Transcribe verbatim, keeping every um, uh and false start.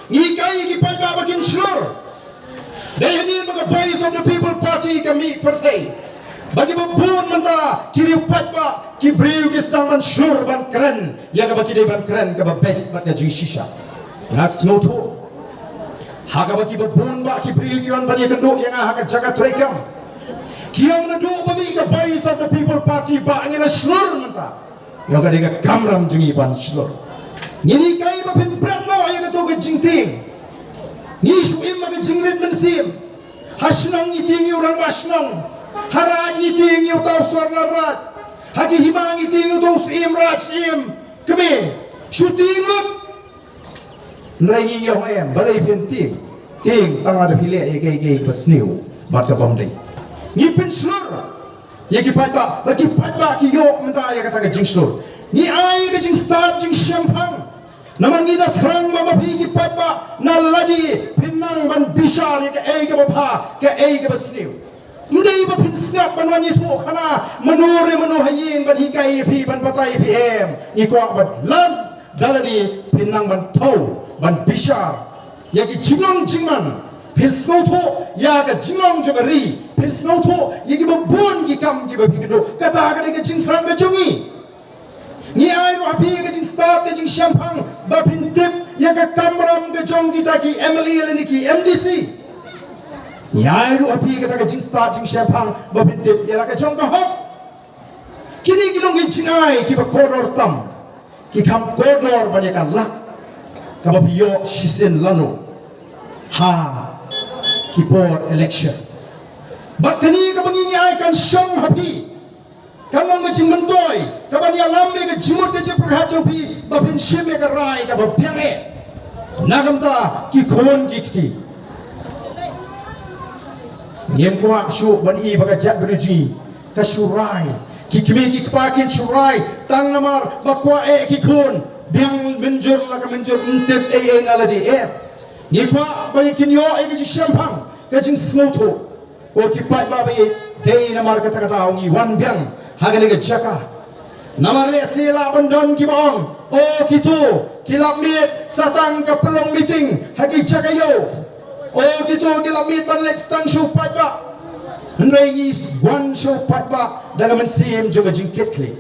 Ngi hikai ïa ki paidbah ba kin shlur. Dei hadien ba ka Voice of the People Party ka mih pyrthei, ba kiba bun mynta ki riew paidbah, ki briew ki sdang ban shlur ban kren ïa kaba ki dei ban kren, kaba beit bad ka jingshisha. Nga sngewthuh, ha kaba kiba bun bah ki briew ki wan ban ïakynduh ïa nga ha ka jaka treikam, ki ong naduh ba mih ka Voice of the People Party ba ngin ïa shlur mynta. Ïa ka dei ka kamram jong ngi ban shlur. Ngin hikai ba phin bret noh ïa kato ka jingtieng. Ngi shu im ha ka jingrit mynsiem. Ha shnong ngi tieng ïa u rangbah shnong. Ha raid ngi tieng ïa uta u sordar raid. Ha ki hima ngi tieng ïa uta u syiem raid, syiem kmie. Shu tieng lut. Hynrei ngi ong em, balei phin tieng? Tieng tang lada phi leh ïa kaei kaei kaba sniew bad kabym dei. Ngi pynshlur ïa ki paidbah, bad ki paidbah ki ïoh mynta ïa kata ka jingshlur. Ngi ai ka jingstad jingshemphang. Namar ngi da thrang ba ma phi ki paidbah na lade phin nang ban bishar ïa kaei kaba bha, kaei kaba sniew. Ym dei ba phin sngap ban wan ïathuh khana mano re mano ha ïing ban hikai ïa phi, ban batai ïa phi, em. Ngi kwah ba lada, da lade phin nang ban thew, ban bishar ïa ki jinglong jingman. Phin sngewthuh ïa ka jinglong jong ka ri, phin sngewthuh ïa kiba bun ki kam kiba phi kynduh. Kata ka dei ka jingthrang ka jong ngi. Ngi ai ruh ha phi ka jingstad ka jingshemphang ba phin tip ïa ka kamram ka jong kita ki M L A lane ki M D C. Ngi ai ruh ha phi kata ka jingstad jingshemphang ba phin tip ïa la ka jong ka hok. Kine ki long ki jingai kiba kordor tam, ki kham kordor ban ïa ka lad kaba phi ïoh shisien lano ha ki por election. Bad kane kaba ngi ngi ai kan shong ha phi, kan long ka jingmyntoi kaban ïalam ïa ka jingmut ka jingpyrkhat jong phi ba phin shim ïa ka rai kaba biang eh na ka bynta ki khun ki kti. Ngim kwah shuh ban i ba ka jaitbynriew jong ngi ka shu rai, ki kmie ki kpa kin shu rai tang namar ba kwah eh ki khun, biang mynjur la ka mynjur, ym tip ei ei na lade eh. Ngi kwah ba kin ïoh ïa ka jingshemphang, ka jingsngewthuh. Ko ki paidbah ba ïeit, dei namar kata ka daw ngi wan biang ha kane ka jaka. Namar lehse lah ban don kiba ong, o kito ki lap miet sa tang ka pynlong meeting ha ki jaka ïew. O kito ki lap miet ban leit tang sha u paidbah. Hynrei ngi wan sha u paidbah da ka mynsiem jong ka jingkitkhlieh.